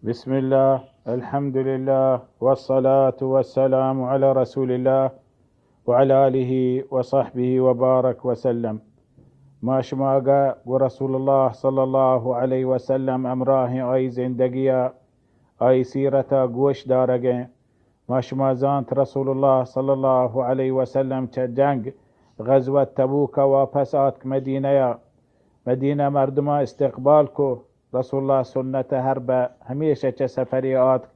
بسم الله، الحمد لله، والصلاة والسلام على رسول الله، وعلى آله وصحبه وبارك وسلم. ما شما اگا گو رسول الله صلى الله عليه وسلم امراهين، آئی زندگيا، آئی سيرتا گوش دارگين. ما شما زانت رسول الله صلى الله عليه وسلم چه جنگ غزوة تبوک واپس آتک مدينه يا، مدينه مردما استقبال کو. رسول الله سنت هر به هميشه چه سفري آتک،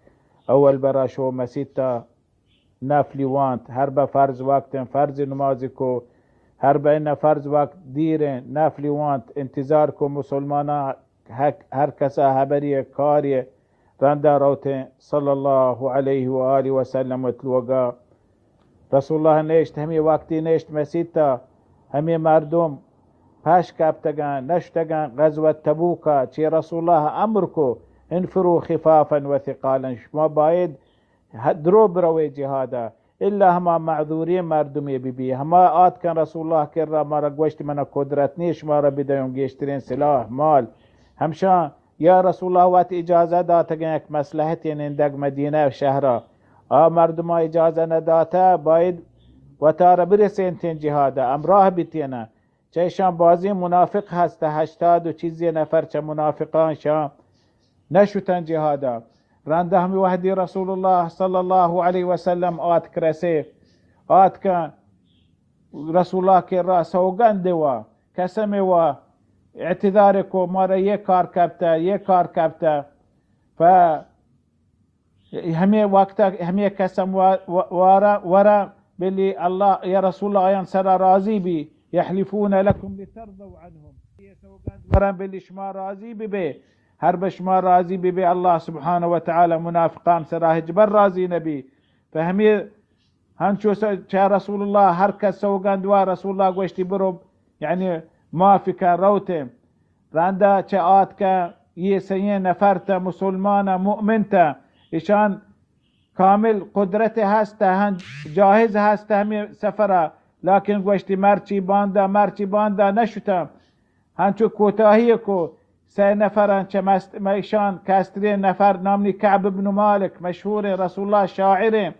اول برا شو مسيتا نفلی وانت، هر به فرض وقت، فرض نمازی کو، هر به ان فرض وقت دیر نفلی وانت، انتظار کو مسلمانا، هر کسا هبری کاری رندا روتیں. صلى الله عليه وآله وسلم وتلوگا رسول الله نشت، همي وقتی نشت مسيتا، همي مردم پش کپتگن، نشتگن غزوة تبوکا، چه رسول الله امر کو، انفروا خفافا وثقالا، شما باید ه-، درو بروے جهادا، الا هما معذورين مردمے ببی. هما آتکن رسول الله کرا، مارا گوشت، منا قدرت نی شمارا بدیون گیشترین سلاح، مال. همشان یا رسول الله وت اجازه داتگن یک مصلحتیں نندگ مدینه شهرا. آ مردما اجازه نداته، باید وتارا برسینتین جهادا، همراه بیتینه. چه اشان بازیں منافق هسته، هشتاد و چیزے نفر چه منافقان اشان نشتن جهادا. رنده همي وهدي رسول الله صلى الله عليه وسلم آتک رسه، آتکن رسول الله کرا سوگند وا، قسم وا، اعتذار کو، مارا یہ کار کپته، یہ کار کپته. ف همے وقت، همے قسم وا-، وا-، وارا، ورا، بلی الله، یا رسول الله، آیان سرا راضی بی، يحلفون لكم لترضوا عنهم. یہ سوگند ورا، بلی شما راضی ببے، هر به شما راضی ببے، الله سبحانه وتعالى منافقان سرا هچبر راضی نبی. فهمے هنچو س-، چه رسول الله هر کس سوگند وا، رسول الله گوشتی برو، یعنی معافی کن روتیں. رندا چه آتکه یه سیین نفر ته مسلمان مؤمن ته، اشان کامل قدرت هسته، هن جاهز هسته همي سفره، لكن گوشتی مرچی باندا، مرچی باندا نشته. هنچو کوتاهی کو، سه نفرن چه مست-، مئیشان کسترین نفر نامنی کعب ابن مالک، مشهور رسول الله شاعر،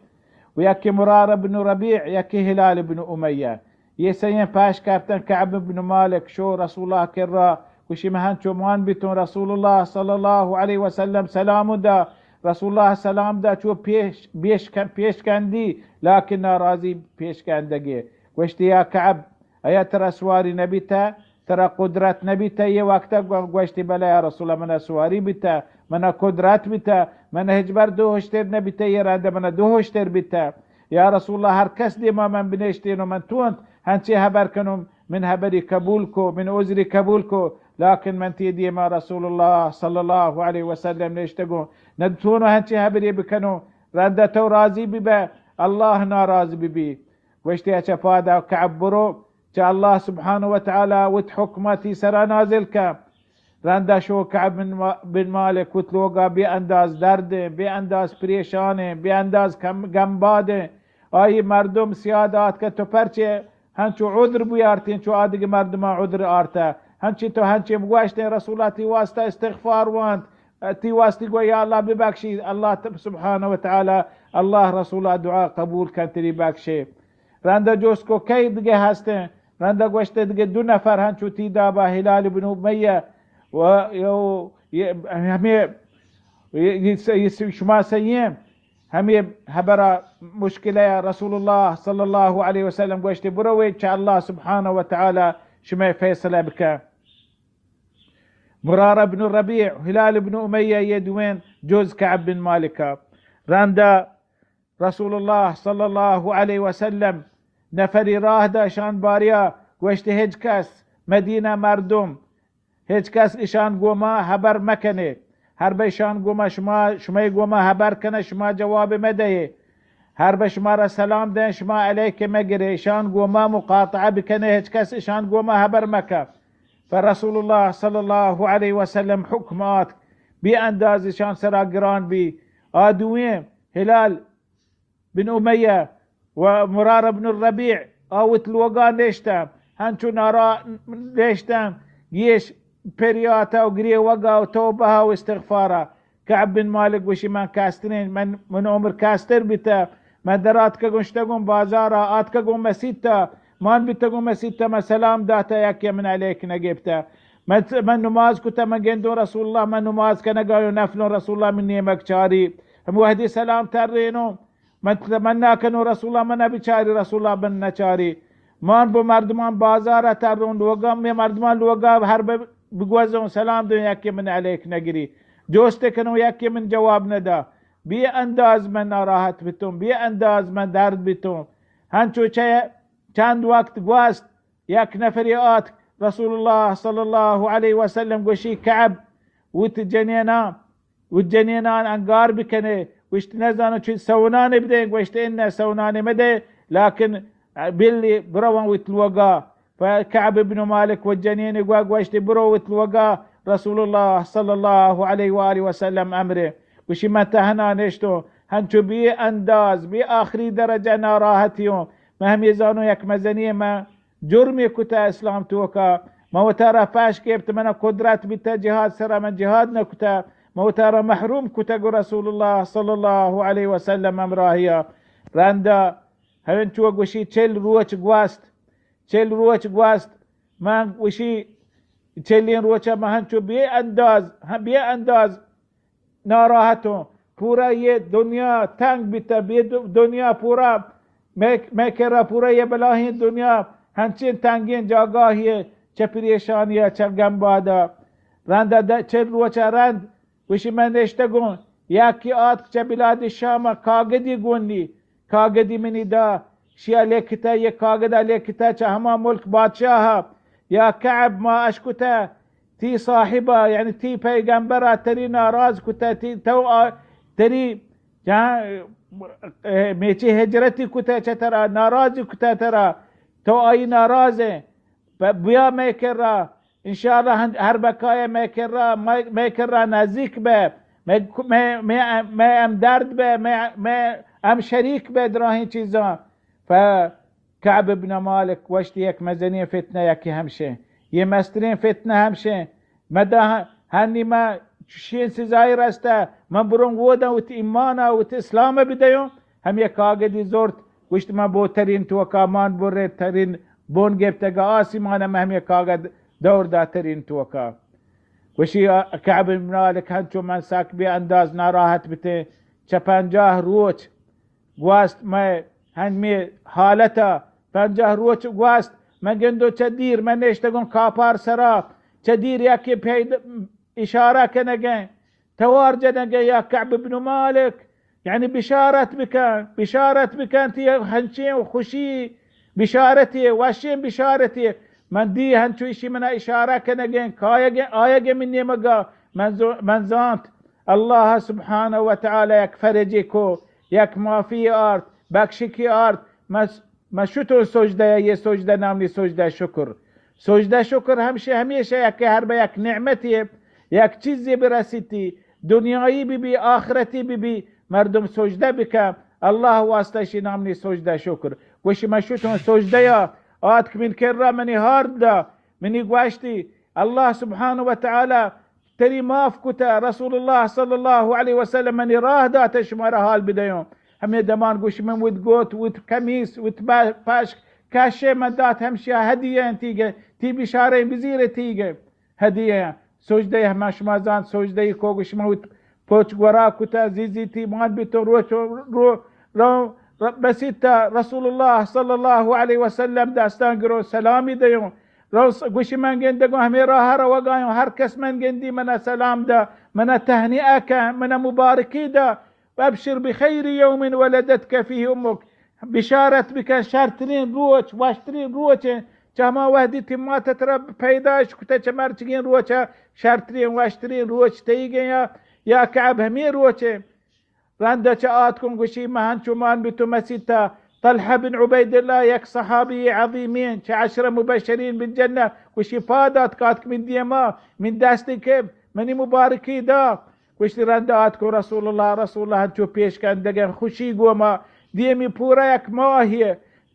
و یکی مرار ابن ربیع، یکی هلال ابن امیه. یہ سئیں پش کپتن. کعب ابن مالک شو رسول الله کرا، گوشی من هنچو مان بیتون، رسول الله صلی الله علیه وسلم سلام دا، رسول الله سلام دا، چو پیش، بیش کن-، پیش کندی، لكن ناراضی پیش کندگی. گوشتی یا کعب، ایا ترا سواری نبیتہ؟ ترا قدرت نبیتہ؟ یہ وقتا گو-، گوشتی، بلے یا رسول اللہ، منا سواری بیتہ، منا قدرت بیتہ، منا ہچبر دو ہشتر نبیتہ، یہ رندا منا دو ہشتر بیتہ. یا رسول اللہ، ہر کس دیما من بنشتین و من تونت ہنچی حبر کنم، من حبری قبول کو، من عذری قبول کو، لكن من تی دیما رسول اللہ صلی اللہ علیہ وسلم نشتگوں، نہ تونو ہنچی حبری بکنو، رندا تو راضی ببہ، اللہ ناراض ببی. گوشتی، اچھا پادا کعب برو، چہ اللہ سبحانہ و تعالی وت حکمہ تی سرا نازل کن. رندا شو کعب بن ما-، بن مالک وت لوگا بے انداز دردیں، بے انداز پریشانیں، بے انداز کم-، گمبادیں. آئی مردم سیاد آتکہ تو پرچے ہنچو عذر بیارتیں، چو آدگہ مردماں عذر آرتہ. ہنچی تو ہنچی بگوشتیں، رسولا تی واسطہ استغفار وانت، تی واسطی گو یا اللہ ببخشی، اللہ تب سبحانہ و تعالی، اللہ رسولا دعا قبول کن تری بخشے. رندا جست کو کئی دگہ ہستیں؟ رندا گوشتہ دگہ دو نفر ہنچو تی دابا ہلال ابن امیہ و یو، یہ، ہمیں، یہ، یہ، یہ شما سئیں، ہمیں حبرا مشکلہ رسول اللہ صلی اللہ علیہ وسلم گوشتی، بروے چہ اللہ سبحانہ و تعالی شمئے فیصلہ بکن. مرار ابن ربیع، ہلال ابن امیہ، یہ دوین جز کعب بن مالکا. رندا رسول اللہ صلی اللہ علیہ وسلم نفری راہ دا شان باریا گوشت، ہچ کس مدینہ مردم، ہچ کس اشان گوما حبر مکنے. ہر بہ اشان گوما شما، شمئے گوما حبر کنے، شما جواب مدئے. ہر بہ شمارا سلام دیں، شما علیک مگرے، اشان گوما مقاطعہ بکنے، ہچ کس اشان گوما حبر مکہ. فرسول اللہ صلی اللہ علیہ وسلم حکم آتک، بے انداز اشان سرا گران بی. آ دوئیں ہلال بن امیہ و مرار بن الربیع آ وت لوگا نشتہ، ہنچو نارا نشتہ، گیش پریاتا و گریوگا و توبہ و استغفارا. کعب بن مالک گوشی، من کسترین، من، من عمر کستر بیتہ، من در آتکگوں شتگوں بازارا، آتکگوں مسیتا، مان بیتگوں مسیتا، من سلام داتہ، یکے من علیک نگپتہ۔ من، من نماز کتہ، من گندوں رسول اللہ، من نماز کنگایوں نفلوں، رسول اللہ من نیمگ چاری۔ ہم وحدی سلام ترینوں، من تمنا کنوں رسول اللہ من بچاری، رسول اللہ من نچاری۔ مان بو مردمان بازار تروں لوگا، میں مردمان لوگا ہر بہ بگوزوں سلام دوں، یکے من علیک نگری۔ جوست کنوں، یکے من جواب ندا۔ بے انداز من ناراحت بیتوں، بے انداز من درد بیتوں۔ ہنچو چہ چند وقت گوست، یک نفری آتک، رسول اللہ صلی اللہ علیہ وسلم گوشی، کعب، وت جنینا، وت جنینان انگار بکنے۔ گوشت، نزانو چی سونانے بدے؟ گوشت، انہ سونانے مدے، لیکن بلی بروان وت لوگا۔ فکعب ابن مالک وت جنین گوا گوشت، برو وت لوگا، رسول اللہ صلی اللہ علیہ وآلہ وسلم امرے۔ گوشی، من تہنا نشتوں، ہنچو بے انداز، بے آخری درجہ ناراحتیوں۔ من ہمیں زانوں یک مزنی من جرمے کتہ اسلام توکا، من وتارا پش گپت، منا قدرت بیتہ جہاد سرا، من جہاد نکتہ، من وتارا محروم کتہ گو رسول اللہ صلی اللہ علیہ وسلم ہمراہیا۔ رندا ہنچو گوشی چل روچ گوست، چل روچ گوست، من گوشی چلین روچا من ہنچو بے انداز، ہاں، بے انداز ناراحتوں۔ پورا یہ دنیا تنگ بیتہ، بے د-، دنیا پورا مئے، مئے کرا پورا یہ بلاہیں دنیا ہنچیں تنگیں جاگاہی چہ پریشانی چہ گم بادا۔ رندا د-، چل روچا رند گوشی من نشتگوں، یکی آتک چہ بلاد شام کاگدی گونی، کاگدی منی دا، شیا لکھتہ، یہ کاگدا لکھتہ چہ ہما ملک بادشاہ، یا کعب ما اشکتہ، تی صاحبہ، یعنی تی پیغمبرا تری ناراض کتہ، تی تو آ-، تری جہاں، اے، میچی ہجرتی کتہ چہ ترا، ناراض کتہ ترا، تو آئی ناراض ہیں۔ پ-، بیا مئے کرا، انشاءاللہ ہن-، ہر بکایہ مئے کرا، مئے، مئے کرا نزیک بہ، مئے، مئے، مئے، مئے ہم درد بہ، مئے، مئے ہم شریک بہ دراہیں چیزاں۔ ف-، کعب ابن مالک گوشت، یک مزنیں فتنہ یکے ہمشیں، یہ مستریں فتنہ ہمشیں، مدا ہنی ما چشیں سزائی رستہ، من بروں ووداں وت ایمانا وت اسلام بدیوں۔ ہمے کاگدی زرت، گوشت، من بو ترین توکا مان برے ترین بون گپتگا آسیمانا، من ہمے کاگد دور دا ترین توکا۔ گوشی، کعب بن مالک ہنچو من سک بے انداز ناراحت بتیں، چہ پنجاہ روچ گوست مئے ہنمی حالتا، پنجاہ روچ گوست، من گندو چہ دیر من نشتگوں کاپار سرا، چہ دیر یکے پید اشارہ کنگیں، توار جنگیں، یا کعب ابن مالک، یعنی بشارت بکن، بشارت بکن، تی ہنچیں خوشی بشارتی، وشیں بشارتی۔ من دی ہنچو ایشی منا اشارہ کنگیں، کایگیں، آیگیں من نیمگا، من زو-، من زانت اللہ سبحانہ و تعالی یک فرجی کو، یک معافی آرت، بخشکی آرت۔ من، من شتوں سجدہ، یہ سجدہ نامی سجدہ شکر۔ سجدہ شکر ہمشہ، ہمیشہ یک ہر بہ یک نعمتی، یک چیزی برسیتی، دنیایی بی بی، آخرتی بی بی، مردم سجدہ بکن، اللہ واسطہ شی نامی سجدہ شکر۔ گوشی من شتوں سجدہ یا، آتک من کرا منی ہارد دا، منی گوشتی، اللہ سبحانہ و تعالی تری معاف کتہ، رسول اللہ صلی اللہ علیہ وسلم منی راہ داتہ شمارا حال بدیوں۔ ہمے دمان گوشی من وت گوت، وت کمیس، وت با-، پشک کشے من دات ہمشیا ہدیہ انت تیگہ، تی بشاریں بزیر تیگہ ہدیہ۔ سجدہ ہما شما زانت سجدہ کو گوشی من وت پوچ گورا کتہ، زیزی تی مان بیتوں روچ رو، رو، ر-، بسیتہ رسول اللہ صلی اللہ علیہ وسلم دستان گرو سلامی دیوں۔ روس گوشی من گندگوں ہمے راہ روگایوں، ہر کس من گندی منا سلام دا، منا تہنیہ کن، منا مبارکی دا، وابشر بخیر یوم ولدتک فیہ امک، بشارت بکن شرترین روچ، وشترین روچ، چہ ہما وحدی تی مات ترا پیدائش کتہ چہ مرچگین روچ، شرترین وشترین روچ تئیگیں یا، یا کعب ہمے روچ۔ رندا چہ آتکوں گوشی، من ہنچو مان بیتوں مسیتا، طلحہ بن عبیداللہ یک صحابی عظیمیں چہ عشرہ مبشرین بالجنہ، گوشی پاد آتک، آتک من دیما، من دستی کہ منی مبارکی دا۔ گوشتی رندا آتکوں رسول اللہ، رسول اللہ ہنچو پیش کندگیں خوشی گوما، دیمی پورا یک ماہی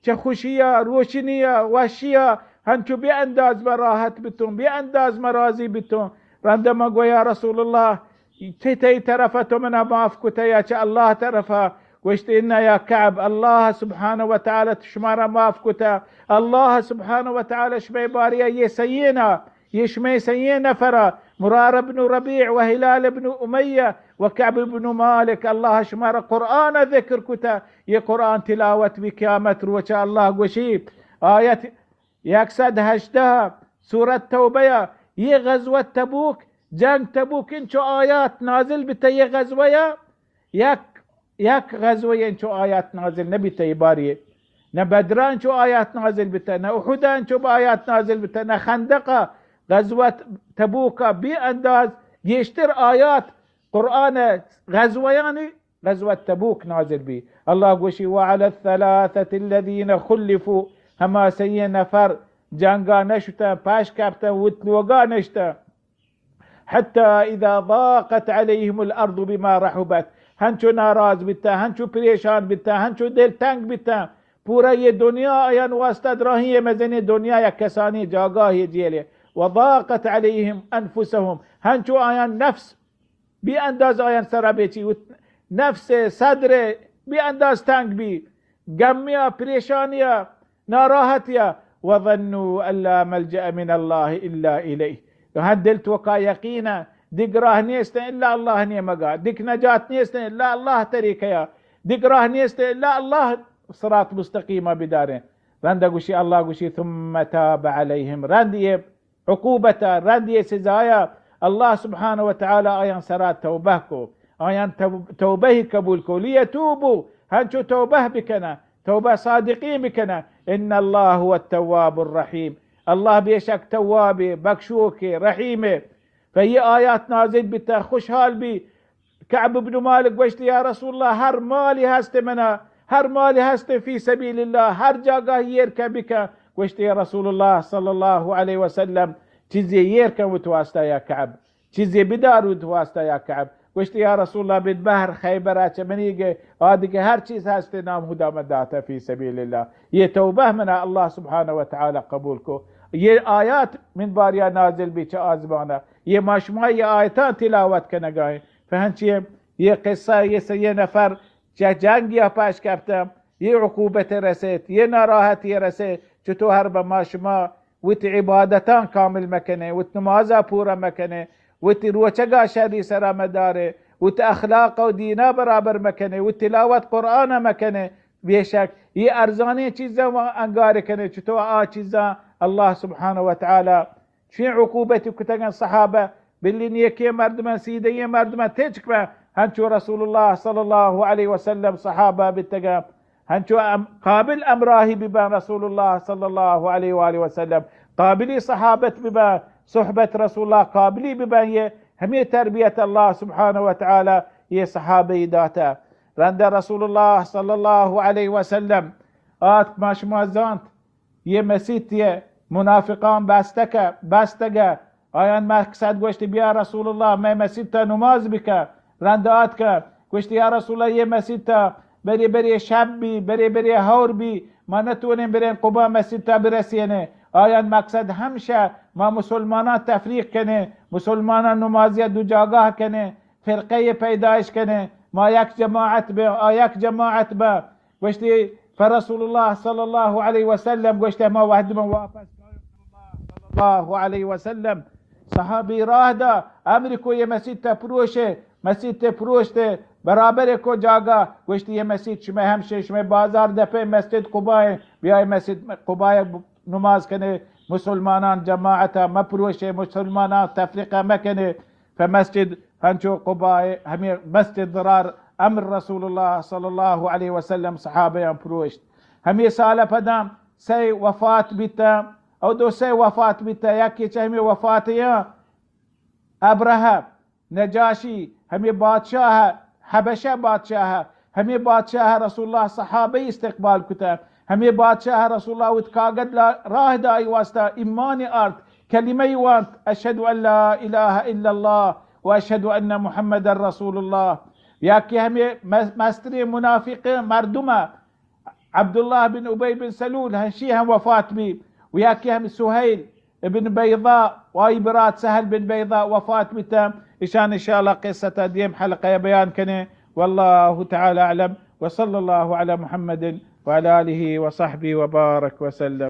چہ خوشیا، روشنیا، وشیا، ہنچو بے انداز ما راحت بیتوں، بے انداز ما راضی بیتوں۔ رندا ما گو یا رسول اللہ، چہ تئی طرف ءَ تو منا معاف کتہ یا چہ اللہ طرف ءَ؟ گوشت، انا یا کعب، اللہ سبحانہ و تعالی شمارا معاف کتہ۔ اللہ سبحانہ و تعالی شمئے باریا یہ سیینا، یہ شمئے سیین نفرا، مرار ابن ربیع و ہلال ابن امیہ و کعب ابن مالک، اللہ شمارا قرآن ذکر کتہ۔ یہ قرآن تلاوت بی قیامت روچا۔ اللہ گوشی، آیت یک سد ہژدہ، سورت توبہ ءَ، یہ غزوہ تبوک، جنگ تبوک انچو آیات نازل بیتہ یہ غزوہ ءَ، یک، یک غزوہ انچو آیات نازل نہ بیتہ یہ باری، نہ بدر انچو آیات نازل بیتہ، نہ احد انچو آیات نازل بیتہ، نہ خندق ءَ، غزوہ تبوک ءَ بے انداز گیشتر آیات قرآن ءَ غزویانی غزوہ تبوک نازل بی۔ اللہ گوشی، وعلی الثلاثة الذین خلفوا، ہما سئیں نفر جنگا نشتن، پش کپتن، وت لوگا نشتن۔ حتی اذا ضاقت علیہم الارض بما رحبت، ہنچو ناراض بیتن، ہنچو پریشان بیتن، ہنچو دل تنگ بیتن، پورا یہ دنیا آیان واسطہ دراہیں، یہ مزنیں دنیا یک کسانی جاگاہی جیلے۔ وضاقت علیہم انفسہم، ہنچو آیان نفس بے انداز آیان سرا بیچی، وت نفس، صدر بے انداز تنگ بی، گمیا، پریشانیا، ناراحتیا۔ وظنوا ان لا ملجأ من اللہ الا الیہ، ہن دل توکا یقینا دگہ راہ نیست الا اللہ نیمگا، دگہ نجات نیست الا اللہ طریقہ یا، دگہ راہ نیست الا اللہ صراط مستقیما بداریں۔ رندا گوشی، اللہ گوشی، ثم تاب علیہم، رند یہ عقوبتا، رند یہ سزایا اللہ سبحانہ و تعالی آیان سرا توبہ کو، آیان تو-، توبہ ہی قبول کو، لیتوبوا، ہنچو توبہ بکنن، توبہ صادقین بکنن۔ ان اللہ هو التواب الرحیم، اللہ بے شک توابے، بخشوکے، رحیمے۔ پہ یہ آیات نازل بیتہ، خوشحال بی۔ کعب ابن مالک گوشت، یا رسول اللہ، ہر مالی ہست منا، ہر مالی ہست فی سبیل اللہ، ہر جاگہ ایر کن بکن۔ گوشت، یا رسول اللہ صلی اللہ علیہ وسلم، چیزے ایر کن وت واسطہ یا کعب، چیزے بدار وت واسطہ یا کعب۔ گوشت، یا رسول اللہ، بد بہر خیبر چہ منی گے، آدگہ ہر چیز ہست نام ہدا من داتہ فی سبیل اللہ۔ یہ توبہ منا اللہ سبحانہ و تعالی قبول کو۔ یہ آیات من باریا نازل بی چہ آزمانہ۔ یہ ما شما یہ آیتاں تلاوت کنگا ایں۔ پہ ہنچیں یہ قصہ، یہ سئیں نفر چہ جنگ یا پش کپتن، یہ عقوبت رسیت، یہ ناراحتی رسیت، چطو ہر بہ ما شما وت عبادتاں کامل مکنے، وت نمازا پورا مکنے، وت روچگا شری سرا مدارے، وت اخلاق و دینا برابر مکنے، وت تلاوت قرآن مکنے۔ بے شک یہ ارزانیں چیزاں و انگار کنے، چطو آ چیزاں اللہ سبحانہ و تعالی چویں عقوبتی کتگن صحابہ، بلی نیکیں مردمن، سیدھیں مردمن تچک بن، ہنچو رسول اللہ صلی اللہ علیہ وسلم صحابہ بیتگن، ہنچو ام-، قابل امراہی ببن رسول اللہ صلی اللہ علیہ وآلہ وسلم، قابلی صحابت ببن، صحبت رسول اللہ قابلی ببن۔ یہ ہمیں تربیت اللہ سبحانہ و تعالی یہ صحابہ داتا۔ رند رسول اللہ صلی اللہ علیہ وسلم آتک، ما شما زانت، یہ مسیت یہ منافقان بستگہ، بستگہ۔ آیان مقصد گوشت، بیا رسول اللہ، مئے مسیت تا نماز بکن۔ رند آتکہ، گوشت، یا رسول اللہ، یہ مسیت تا برے برے شب بی، برے برے ہور بی، ما نتونیں بریں قبا مسیت تا برسینیں۔ آیان مقصد ہمشہ ما مسلمانان تفریق کنیں، مسلمانان نمازی دو جاگاہ کنیں، فرقہ پیدائش کنیں، ما یک جماعت بیں، آ یک جماعت بہ۔ گوشتی، فرسول اللہ صلی اللہ علیہ وسلم گوشت، ما وہد من واپس صلی اللہ علیہ وسلم صحابی راہ دا، امر کو یہ مسیت تا پروشے، مسیت تا پروشتے، برابر کو جاگا۔ گوشتی، یہ مسیت شمئے ہمشے، شمئے بازار دپے مسجد قبائے، بیائے مسجد قبائے نماز کنے، مسلمانان جماعتا مپروشے، مسلمانان تفرقہ مکنے۔ پہ مسجد ہنچو قباء، ہمے مسجد ضرار امر رسول اللہ صلی اللہ علیہ وسلم صحابیاں پروشت۔ ہمے سال پدا سئے وفات بیتا، او دو سئے وفات بیتا، یکے چہ ہمے وفاتیاں ابرہہ نجاشی، ہمے بادشاہ، حبشہ بادشاہ، ہمے بادشاہ رسول اللہ صحابہ استقبال کتا۔ ہمے بادشاہ رسول اللہ وت کاگد لا-، راہ دائی واسطہ ایمان آرت، کلمہ وانت، اشہد ان لا الہ الا اللہ و اشہد ان محمد رسول اللہ۔ یا کہ ہمے مس-، مستریں منافق مردمہ عبداللہ بن ابی بن سلول، ہنشی ہم وفات بی، و یکے ہم سہیل، ابن بیضاء و آئی برات سہل بن بیضاء وفات بیتہ۔ اشان انشاءاللہ قصہ تا دیم حلقہ بیان کنے۔ واللہ تعالی اعلم، وصلی اللہ علی محمد وعلی آلہ وصحبہ وبارک وسلم۔